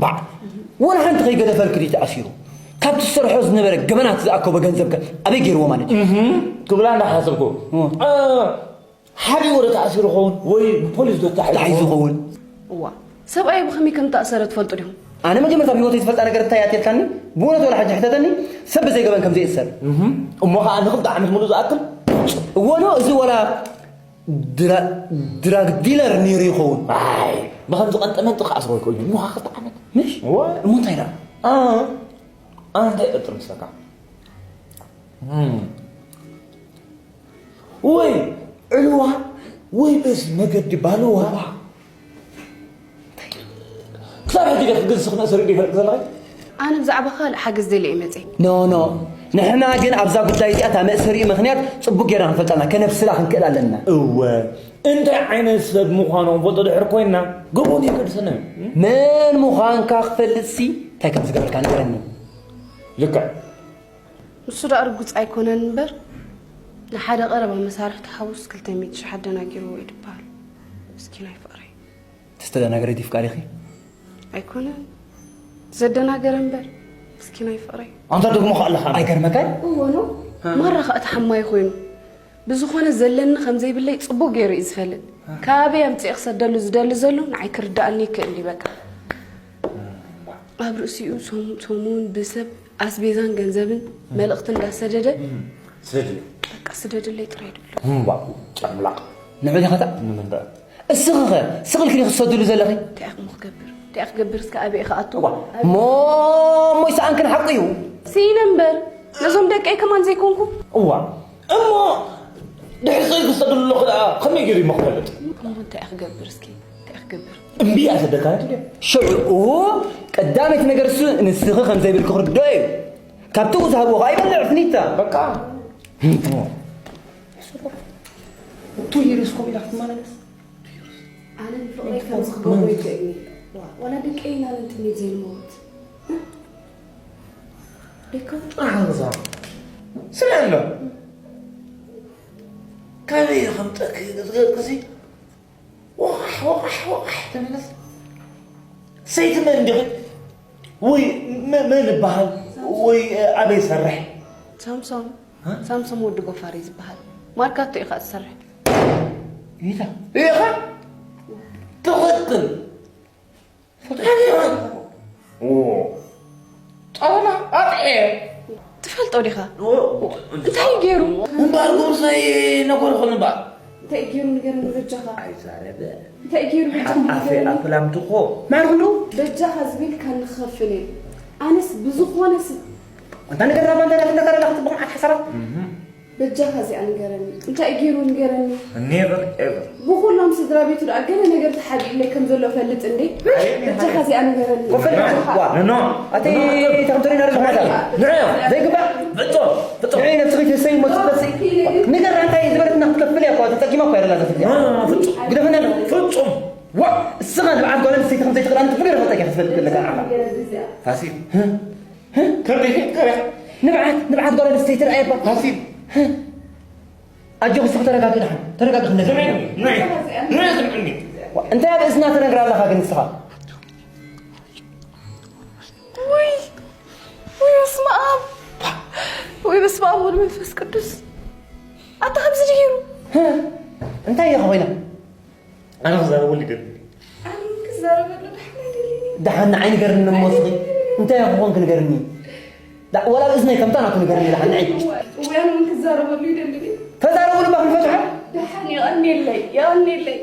ባዕ፣ ወላ ሓንቲ ከይገደፈልክ ድዩ ተኣሲሩ? ካብቲ ዝሰርሖ ዝነበረ ገበናት ዝኣከቦ ገንዘብ ከ ኣበይ ገይርዎ ማለት እዩ? እህ፣ ክብላ እንዳሓሰብኩ። እ። እ፣ ሓቢኡ ዶ ተኣሲሩ ኸውን? ወይ ብፖሊስ ዶ ተታሒዙ ተታሒዙ ኸውን? ኸውን? እዋ፣ ሰብኣይ ብኸመይ ከም ተኣሰረ ትፈልጡ ዲኹም? ኣነ መጀመርታ ኣብ ህይወተይ ዝፈልጣ ነገር እንታይ እያ ተልካኒ? ብእውነት ወላ ሕጂ ሕተተኒ፣ ሰብ ብዘይገበን ከም ዘይእሰር። እህ፣ እሞ ኸዓ ንኽልተ ዓመት ሙሉእ ዝኣክል? እወ ዶ፣ እዚ ወላ ድራ-፣ ድራግ ዲለር ነይሩ ይኸውን። ኣይ፣ ብኸምዚ ቀንጠመንጢ ክኣስሮ ይኽእል እዩ። እሞ ኸዓ ክልተ ዓመት። ምሽ? እወ። እሞ እንታይ ደኣ? ኣ፣ ኣነ እንታይ እጥርጥር ምስለካ? እም። ወይ ዕልዋ፣ ወይ በዚ መገዲ ባልዋ። ክሳብ ሕጂ ገ-፣ ግን ስኽነ ሰሪዱ ይፈልጥ ዘለኺ? ኣነ ብዛዕባ ካልእ ሓገዝ ደልየ እየ መጽየ። ኖ፣ ኖ። ንሕና ግን ኣብዛ ጉዳይ እዚኣ እታ መእሰሪኡ ምኽንያት ጽቡቕ ጌርና ክንፈልጣ ኣለና። ከነብስላ ክንክእል ኣለና። እወ። እንታይ ዓይነት ሰብ ምዃኑ ክንፈልጦ ድሕር ኮይንና፣ ግቡን የገድሰና እዩ። መን ምዃንካ ክፈልጥሲ እንታይ ከም ዝገበርካ ንገረኒ። ልክዕ። ንሱ ደኣ ርጉጽ ኣይኮነን እምበር፣ ንሓደ ቀረባ መሳርሕቲ ሓውስ ክልተ ሚእቲ ሽሕ ኣደናጊርዎ እዩ ድበሃል። ምስኪናይ ፍቕረይ። ተስተደናገረ ድዩ ፍቃሪኺ? ኣይኮነን። ዘደናገረ እምበር፣ ምስኪናይ ፍቕረይ። ኣንታ ደግሞ ከኣለኻ። ኣይገርመካን? እወ ነው። ማራ ኸኣ ተሓማይ ኮይኑ። ብዝኾነ ዘለኒ ከም ዘይብለይ ጽቡቕ ገይሩ እዩ ዝፈልጥ። ካበይ ኣምጺኤ ክሰደሉ ዝደሊ ዘሎ ንዓይ ክርድኣኒ ይክእል እዩ በቃ። ኣብ ርእሲኡ ሰሙ-፣ ሰሙን ብሰብ ኣስቤዛን ገንዘብን መልእኽቲ እንዳሰደደ እም፣ ስደድለይ። በቃ ስደድለይ ጥራይ ድብሎ። እምባ፣ ጨምላቕ። ንዑ ዲኻ እታ? ንምንታይ? እስኺ ኸ፣ ስቕ ኢልኪ ዲኺ ትሰድሉ ዘለኺ? እንታይ ኢኹም ክገብር? እንታይ ኢኹም ክገብር? እስከ ኣበይ ክኣቱ? እዋ፣ እሞ፣ እሞ ይስኣንክን ሓቁ እዩ። ስኢነ እምበር፣ ነዞም ደቀይ ከማን ዘይኮንኩ? እዋ፣ እሞ ድሕሪ ስቕ ኢልኪ ትሰድሉ ኣለኹ ደኣ፣ ከመይ ገይሩ እዩ ክፈልጥ? እሞ እንታይ ኢኹም ክገብር እስኪ? እንታይ ኢኹም ክገብር? እምቢ እያ ሰደካ ነቲ ድያ? ሽዑ፣ ቀዳመይቲ ነገር እሱ ንስኺ ከም ዘይብልኪ ክርድኦ እዩ። ካብቲ ዝሃብዎ ኸኣ ይበልዕ ፍኒታ። በቃ። ቱ ይርስኩም ኢላ ክትመላለስ። ኣነ ንፍቕረይ ከም ዝኽበሮ ይክእልኒ። ዋ፣ ዋላ ደቀይ ኢና ነንጥሜት ዘይንመውት። ደካ ጥራሕ ንዛ። ስምዒ ኣሎ። ካበይ ከምጠኪ ገዝገዝኩሲ? ወቓሕ፣ ወቓሕ፣ ወቓሕ ትብልስ? ሰይቲ መን እንዲኺ? ወይ መ-፣ መን ይበሃል? ወይ ኣበይ ይሰርሕ? ሳምሶም። እ? ሳምሶም ወዲ ጎፋሪ ዝበሃል። ማርካቶ ኢኻ ትሰርሕ። ኢታ? ኢኻ? ትኽክል። ኦ። ጣውላ ኣጥዕየ። ትፈልጦ ዲኻ? ኦ፣ እንታይ ገይሩ? እምበኣር ጎርሳይ ነገር ይኹን እምበኣር። እንታይ ገይሩ ንገረኒ በጃኻ። ኣይዛረበ። እንታይ ገይሩ በጃኻ ሓፍ-፣ ኣፌ ንገረኒ? ኣፍላምትኾ። ማርኩሉ? በጃኻ ዝብል ካብ ንኽኸፍል እየ። ኣነስ ብዝኾነ ስ- ኣንታ ነገር ናባ እንታይ እንዳተነገረ ኣለኻ ጽቡቕ መዓት ሓሳባት? እህ። በጃኻ እዚኣ ንገረኒ። እንታይ ገይሩ ንገረኒ? Never ever። ብኹሎም ስድራ ቤቱ ደኣ ገለ ነገር ተሓቢእለይ ከም ዘሎ እፈልጥ እንዴ? ኣይ፣ በጃኻ እዚኣ ንገረኒ። ኮፈል በጃኻ። ዋ። ኖ፣ ኖ። ኣቲ ኖ፣ ኖ። ተኽንቶሪ ናሪ ዝኾነ። ንዑ። ዘይግባእ። ፍጹም፣ ፍጹም። ንዑ ነብስኺ ትህሰይ ሞት ትበሲ። ንገር እንታይ ዝበለትና ክትከፍል እያ እኮ፣ ተጸጊማ እኮ እያ ደላ ዘፍልጥ እያ። ኖ፣ ኖ፣ ኖ፣ ፍጹም። ግደፈና ዶ? ፍጹም። ዋ። እስኻ ንብዓት ጓል ኣንስተይቲ ከም ዘይትኽእል ኣንቲ ፍሉይ ረኸብታ እያ ክትፈልጥ ዘለካ ንዓኻ። ፋሲል። ህ? ህ? ከመይ ከሪኻ? ንብዓት፣ ንብዓት ጓል ኣንስተይቲ ረኣየባ። ፋሲል። ህ? ኣጆኺ እስኺ ተረጋግኢ ደሓን፣ ተረጋግኢ ክነግር። ስምዒ፣ ንዒ፣ ንዒ ስምዕኒ። እንታይ ኣብ እዝና ተነግራ ኣለኻ ግን ንስኻ? ውይ፣ ውይ፣ በስመ ኣብ። ውይ፣ በስመ ኣብ ወወልድ ወመንፈስ ቅዱስ። ኣታ ከምዚ ድዩ ገይሩ? ህ? እንታይ ኢኻ ኮይና? ኣነ ክዛረበሉ ይደሊ። ኣነ ክዛረበሉ ደሓን ኣይደልን። ደሓን ንዓይ ንገርኒ እሞ እስኺ። እንታይ ክኾንክ ንገርኒ። ዳ-፣ ወላ ብእዝነይ ከምታ ናቱ ንገርኒ ደሓን ንዓይ። እዋን እውን ክዛረበሉ ይደሊ። ተዛረቡሉ እባ ክንፈትሖ። ደሓን የቐንየለይ፣ የቐንየለይ።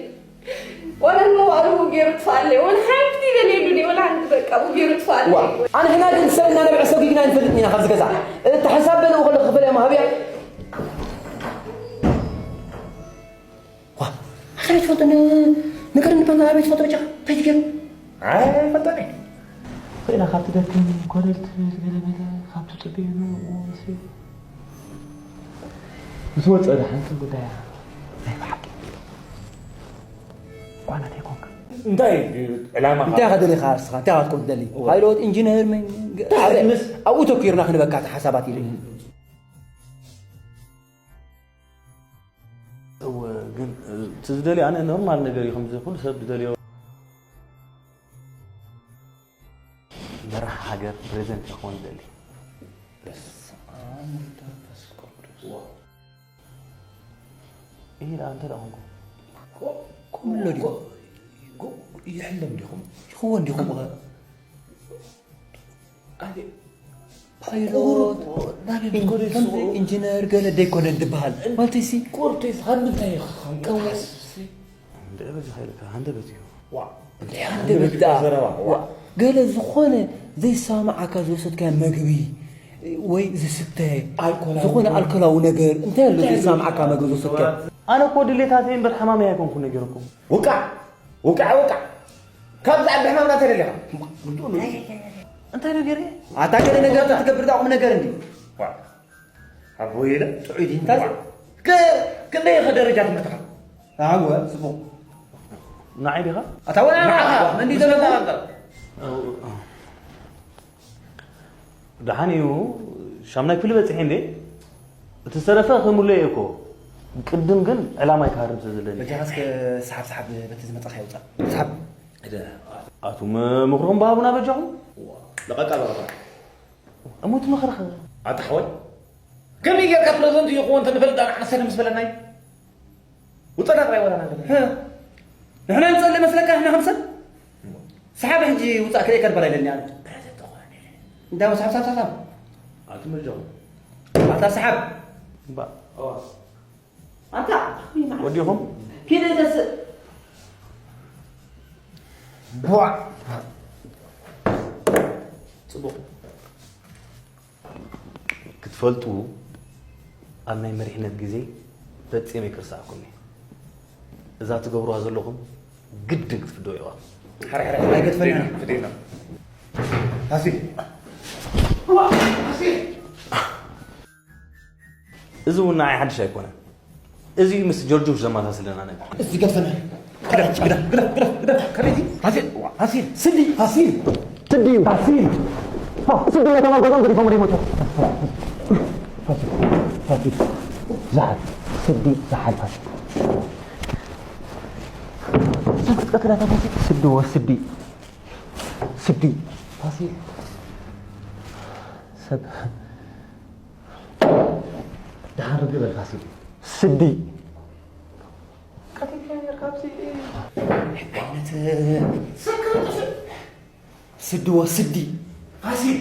ወላ ንመዋእሉ ገይሩ ጥፋኣለይ። ወላ ሓንቲ ደልየሉኒ፣ ወላ ሓንቲ በቃ ገይሩ ጥፋኣለይ። ዋ፣ ኣንሕና ግን ሰብ እናነብዐ ሰጒግና ኣይንፈልጥን ኢና ካብዚ ገዛ። እቲ ሓሳብ በልኡ ከለኹ ክፈለያ መሃብያ። ዋ፣ ኣታ ኣይትፈልጦን፣ ንገረኒ እባ፣ ኣበይ ትፈልጦ በጃኻ? እንታይ ትገብር? ኣይ፣ ኣይፈልጦን እየ። ኽኢላ ካብቲ ደክም ኮለል ትብል ገለ መለ፣ ካብቲ ጽቡቕ ንኡ፣ እሲ ምስ ወጸ ደሓን፣ እቲ ጉዳያ ናይ ብሓቂ ጓና እንታይ ኮንካ? እንታይ ዕላማኻ? እንታይ ኢኻ ደሊኻ ንስኻ? እንታይ ኢኻ ክትኮን ትደሊ? እወ። ፓይሎት፣ ኢንጂነር፣ መን-፣ እንታይ ኣበ-፣ ምስ ኣብኡ ተኲርና ክንበካ እቲ ሓሳባት ኢለ። እወ፣ ግን፣ እ፣ እቲ ዝደልዮ ኣነ ኖርማል ነገር እዩ፣ ከምዚ ኩሉ ሰብ ዝደልዮ። መራሕ ሃገር ፕሬዚደንት ክኸውን ዝደሊ። በስመ ኣብ ወወልድ ወመንፈስ ቅዱስ። ኢላ እንተ ደኣ ኾንኩ። ኮ-፣ ኮሎ ድዩ? ኮ-፣ ኮ-፣ ይሕለም ዲኹም? ይኸውን ዲኹም? ኣነ ፓይሎት፣ ቁሩብ ናበይ ከምዚ ኮሌጅ ኢንጂነር ገለ ደይኮነ ዝበሃል። ማለተይሲ፣ ቁርተይ ካብ ምንታይ ኢኻ ከም ከወ-፣ ክትሓስብሲ? እንደ በዚ ኸይልካ፣ እንደ በዚ እዩ። ዋ፣ እንደ በዚ ዘረባ፣ ዋ። ዋ፣ ገለ ዝኾነ ዘይሰማማዓካ ዝወሰድካዮ መግቢ ወይ ዝስተ፣ ኣልኮላዊ ዝኾነ ኣልኮላዊ ነገር፣ እንታይ ኣሎ እንታይ ዘይሰማማዓካ መግቢ ዝወሰድካዮ? ኣነ እኮ ድሌታተይ እምበር ሕማመይ ኣይኮንኩን ነጊረኩም። ውቃዕ፣ ውቃዕ፣ ውቃዕ። ካብዛ ዓዲ ሕማምና እንታይ ደሊኻ? እንታይ ነገር እየ? ኣታ ገለ ነገር ትገብር ዳ ቁም ነገር እንዲ። ዋ፣ ኣቦይ ኢለ ጥዑይ ድዩ እንታይ? ዋ። ከ-፣ ክንደይ ኢኻ ደረጃ ትምህርትኻ? ኣወ፣ ጽቡቕ። ንዓይ ዲኻ? ኣታ ወላ ንዓኻ፣ ንዓኻ። መን ድዩ ዘለካ? ደሓን እዩ፣ ሻምናይ ክፍሊ በጺሐ እንዴ? እቲ ዝተረፈ ክምሎ እየ እኮ። ቅድም ግን ዕላማይ ክሃርም ስለ ዘለኒ። በጃኻ እስከ ሰሓብ ሰሓብ በቲ ዝመጻኻ ይውጻእ። ሰሓብ። እደ። ኣቱም ምኽርኹም ብሃቡና በጃኹም። ለቐቃ ለቐቃ። እሞ እቲ ምኽርኸ? ኣታ ሓወይ፣ ከመይ ጌርካ ፕረዘንት ይኸውን እንተንፈልጥ ኣና ዓሰርተ ምስ በለናይ? ውጸና ጥራይ ወላ ናገር። ህ። ንሕና ንጸሊ መስለካ ንሕና ከምሰል? ሰሓብ ሕጂ ውጻእ ክልኤ ከድበራ ኢለኒ ኣነ። እንዳው ሰሓብ፣ ሰሓብ፣ ሰሓብ፣ ሰሓብ። ኣቲ መርጃው። ኣታ ሰሓብ። እምባ። ኣዋ። ኣንታ፣ ወዲኹም? ኪደ ተስእ። ቧዕ። ጽቡቕ። ክትፈልጡ፣ ኣብ ናይ መሪሕነት ግዜ ፈጺመ ኣይክርስዓኩምን እየ። እዛ ትገብሩዋ ዘለኹም ግድን ክትፍደውዋ። ሓረ፣ ሓረ፣ ኣይገድፈናን እዩ። ፍደይና። ፋሲል። ፋሲል። እዚ እውን ንዓይ ሓድሽ ኣይኮነን። እዚ እዩ ምስ ጆርጆ ዘመሳስለና ነገር። እዚ ገድፈና። ግደፍ፣ ግደፍ፣ ግደፍ፣ ግደፍ፣ ግደፍ። ከመይ እዚ? ፋሲል፣ ፋሲል፣ ስዲ፣ ፋሲል። ስዲ እዩ። ፋሲል። ፋ-፣ ስዲ ነቶም ኣብ ገዝኦም ገዲፎም ወደ ይሞቱ። ፋሲል፣ ፋሲል። ዝሓል። ስዲ፣ ዝሓል ፋሲል። ስዲ ቀትላታ ፋሲል። ስዲ ወስዲ። ስዲ። ፋሲል። ሰብ። ደሓን ርግእ በል ፋሲል። ስዲ። ቀቲልካ ነርካ ኣብዚ። ዓይነት ስዲ ወስዲ። ፋሲል።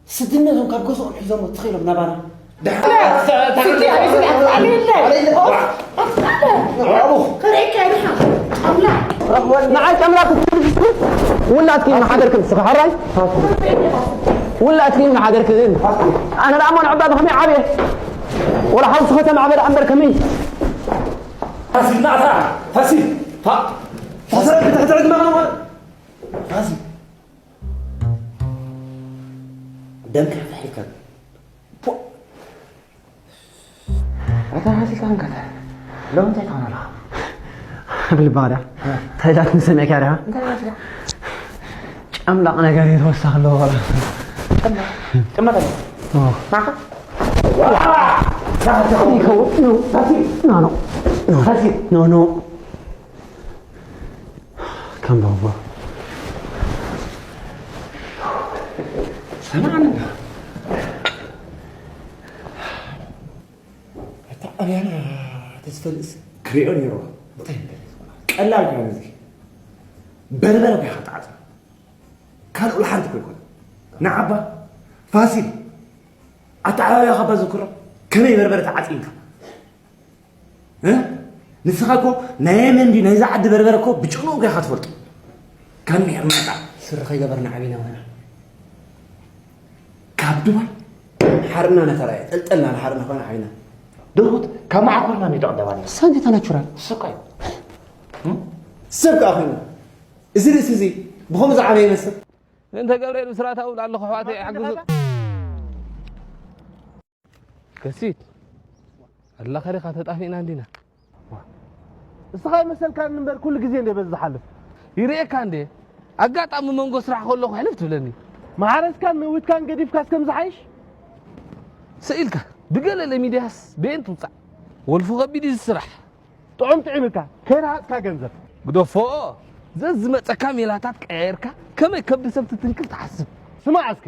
ስድነቶም ካብ ገዝኦም ሒዞም ትኽኢሎም ናባና። ስዲ፣ ስዲ፣ ኣፍቃሪ የለ። ኣፍቃሪ። ኣቡ። ከርእየካ ኢኻ። ጫምላ። ንዓይ ጫምላ ክትብልሽ ውላድኪ እናሓደርክን ንስኻ ሓራይ? ውላድኪ እናሓደርክን። ኣነ ደኣ እሞ ንዕባ ብኸመይ ዓብየ? ወላ ሓውሲ ከተማ ዓበ ደኣ እምበር ከመይ? ፋሲል ናታ፣ ፋሲል። ፋ-፣ ፋሲል ብትሕቲ ዕድመ ነው። ፋሲል። ደምካ ፍሒልካ። ፖ-፣ ኣታ ፋሲል፣ ታንካታ ሎም እንታይ ትኾን ኣለኻ? ልባዳ። እ። እንታይ ዳት ንሰሚዕካ ዲኻ? እንታይ ዳት ዲኻ? ጨምላቕ ነገር እዩ ተወሳኺ ኣለዎ በላ። ጨምላቕ? ጨምላቕ ኣሎ? ኦ። ናኻ? ይከውን። ኖ። ፋሲል። ኖ፣ ኖ። ፋሲል። ኖ፣ ኖ። ከም ባባ። ሰማዕኒ። እታ ኣብያና ተዝፈልጥስ ክሪኦ ነይሩ። እንታይ ይበል? ቀላል ኮይኑ እዚ በርበረ እኮ ኢኻ ትዓጽ። ካልእ ወላ ሓንቲ እኮ ኣይኮነ። ንዓባ ፋሲል ኣተዓባብያ ካባ ዘክሮ ከመይ በርበረ ተዓጽ ኢልካ? እ? ንስኻ እኮ ናይ የመን ድዩ ናይዛ ዓዲ በርበረ እኮ ብጭንኡ እኮ ኢኻ ትፈልጦ። ካብ ሜርማታ ስሪ ከይገበርና ዓቢና ወና። ካብ ዱባይ ሓርና ነተራየ ጠልጠልና ንሓርና ኮና ዓቢና። ደርሁት ካብ መዓኮርና ንደቕ ደባኒ። ሳንቲታ ናቹራል። ስቃይ። እም? ሰብ ከኣ ኮይኑ። እዚ ርእሲ እዚ ብኸምኡ ዝዓበየ ይመስል። እንተ ገብርኤል ብስራታ እውን ኣለኹ ኣሕዋተይ ይሓግዙ። ከሲት ኣላ ከሪኻ ተጣፊእና እንዲና። እስኻ ይመሰልካን እምበር ኩሉ ግዜ እንደ በዚ ዝሓልፍ። ይርእየካ እንደ ኣጋጣሚ መንጎ ስራሕ ከለኹ ሕልፍ ትብለኒ። ማሕረስካን ንእውትካን ገዲፍካስ ከም ዝሓይሽ? ስኢልካ ብገለ ለሚድያስ ብኤን ትውጻእ። ወልፉ ከቢድ እዩ እዚ ስራሕ። ጥዑም ጥዒምካ፣ ከይረሃጽካ ገንዘብ። ግደፎ፣ ዘዝመጸካ ሜላታት ቀያይርካ ከመይ ከብዲ ሰብ ትትንክፍ ትሓስብ። ስማዕ እስከ፣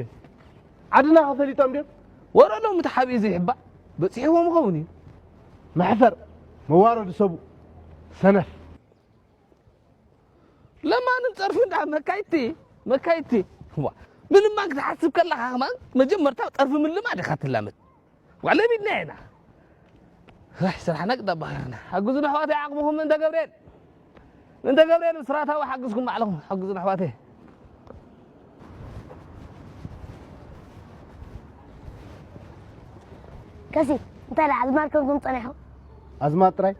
ዓድና ከፈሊጦም ድዮም? ወረዶም እቲ ሓብኢ ዘይሕባእ በፂሕዎም ይኸውን እዩ። መሕፈር መዋረዱ ሰቡ ሰነፍ። ለማንን ፀርፊ እንዳ መካይቲ መካይቲ። ዋ፣ ምልማን ክትሓስብ ከለኻ ከማን መጀመርታ ፀርፊ ምልማድ ኢኻ ትላመድ። ዋ፣ ለሚድና ኢና። ዋይ፣ ስራሕና ቅዳባኽና። ሓግዙ ንኣሕዋተይ ዓቕምኹም እንተ ገብርኤል። እንተ ገብርኤል ብስራታዊ ሓግዝኩም ባዕልኹም ሓግዙ ንኣሕዋተይ። ከሲ፣ እንታይ ደኣ ኣዝማድ ኮንኩም ጸኒሕኩም? ኣዝማድ ጥራይ?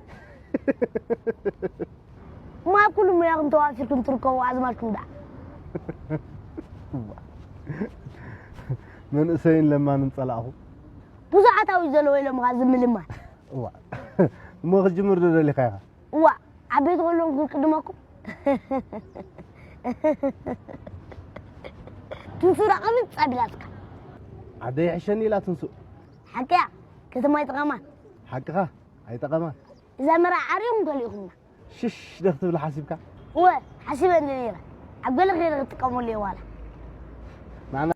እሞ ኣብ ኩሉ ሞያኹም ተዋፊርኩም ትርከቡ ኣዝማድኩም ደኣ? መንእሰይን ለማንን ጸላእኹ። ብዙሓት ኣብኡ ዘለዉ ኢሎም ከኣ ዝምልማል። እዋ። እሞ ክትጅምር ዶ ደሊኻ ኢኻ? እዋ፣ ዓበይቲ ከለኹም ክቅድመኩም። ትንሱ ደኣ ቅብጽ ኣቢላትካ። ዓደይ ይሕሸኒ ኢላ ትንሱ። ሓቅያ፣ ከተማ ኣይጠቐማን። ሓቅኻ፣ ኣይጠቐማን። እዛ መርዓ ዓርዮም ከሊእኹምና። ሽሽ ዶ ክትብል ሓሲብካ? እወ፣ ሓሲበ እንደ ነይረ። ኣብ ገለ ከይረ ክጥቀመሉ እየ ዋላ። ንዓና